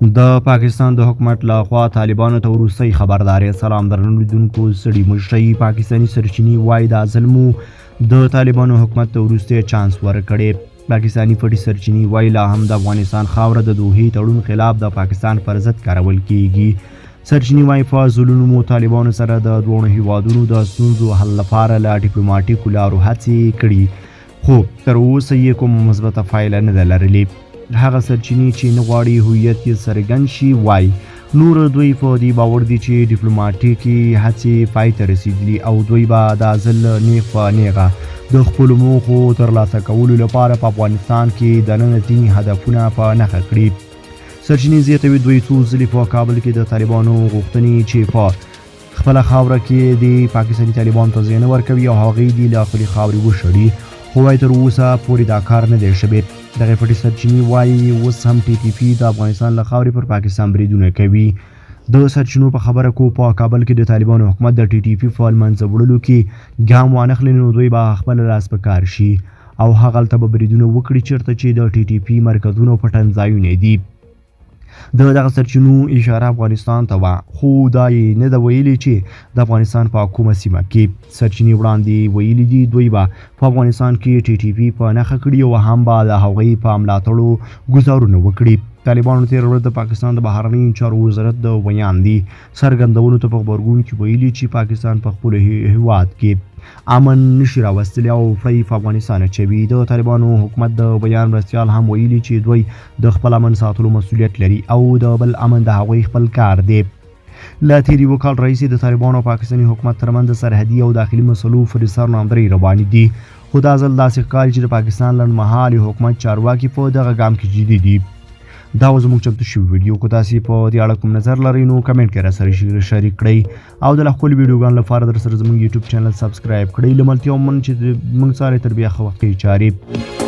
د پاکستان د حکومت له خوا طالبانو ته وروستۍ خبرداری. سلام درنو لیدونکو، ستړي مشي. پاکستاني سرچینې وایي دا ځل مو د طالبانو حکومت ته وروستی چانس ورکړی. پاکستاني پټې سرچینې وایي لا هم د افغانستان خاوره د دوحې تړون خلاف د پاکستان پر ضد کارول کیږي. سرچینې وایي په ځلونو مو طالبانو سره د دواړو هیوادونو د ستونزو حل لپاره له ډیپلوماټیکو لارو هڅې کړي، خو تر اوسه یې کومه مثبته پایله نه ده لرلې. هغه سرچینې چې نه غواړي هویت یې څرګند شي وایي نور دوی په دې باور دي چې ډیپلوماټیکې هڅې پای ته رسېدلي او دوی به دا ځل نیغ په نیغه د خپلو موخو ترلاسه کولو لپاره په افغانستان کې دننه ځینې هدفونه په نښه کړي. سرچینې زیاتوي دوی څو ځلې په کابل کې د طالبانو غوښتنې چې په خپله خاوره کې دې پاکستاني طالبانو ته ځای نه ورکوي او هغوی دې له خپلې خاورې وشړي، خو وایي تر اوسه پورې دا کار نه دی شوی. دغې پټې سرچینې وایي اوس هم ټي ټي پي د افغانستان له خاورې پر پاکستان بریدونه کوي. د سرچینو په خبره کو په کابل کې د طالبانو حکومت د ټي ټي پي په لمنځه وړلو کې ګام وانخلي نو دوی به خپله لاس په کار شي او هغلته به بریدونه وکړي چېرته چې د ټي ټي پي مرکزونه او پټنځایونه دي. د دغه سرچینو اشاره افغانستان ته وه، خو دا یې نه ده ویلي چې د افغانستان په کومه سیمه کې. سرچینې وړاندې ویلي دي دوی به په افغانستان کې ټي ټي پي په نښه کړي او هم به د هغوی په ملاتړو ګوزارونه وکړي. طالبانو تېره ورځ د پاکستان د بهرنیو چارو وزارت د ویاندې څرګندونو ته په غبرګون کې ویلي چې پاکستان په خپل هیواد کې امن نشي راوستلی او پړه په افغانستان اچوي. د طالبانو حکومت د بیان مرستیال هم ویلي چې دوی د خپل امن ساتلو مسولیت لري او د بل امن د هغوی خپل کار دی. له تېر یوه کال راهیسې د طالبانو او پاکستاني حکومت ترمنځ د سرحدي او داخلي مسلو پر سر ناندرۍ روانې دي، خو دا ځل داسې ښکاري چې د پاکستان لنډمهالي حکومت چارواکي په دغه ګام کې جدي دي. دا و زموږ چمتو شوی ویډیو. که تاسو په دې اړه کوم نظر لرئ نو کمنټ کې راسره شریک کړئ او د لا ښکلو ویډیوګانو لپاره در سره زموږ یوټیوب چینل سبسکرایب کړئ. له ملتیا مننه چې موږ سره تر بیا ښه وخت چارې.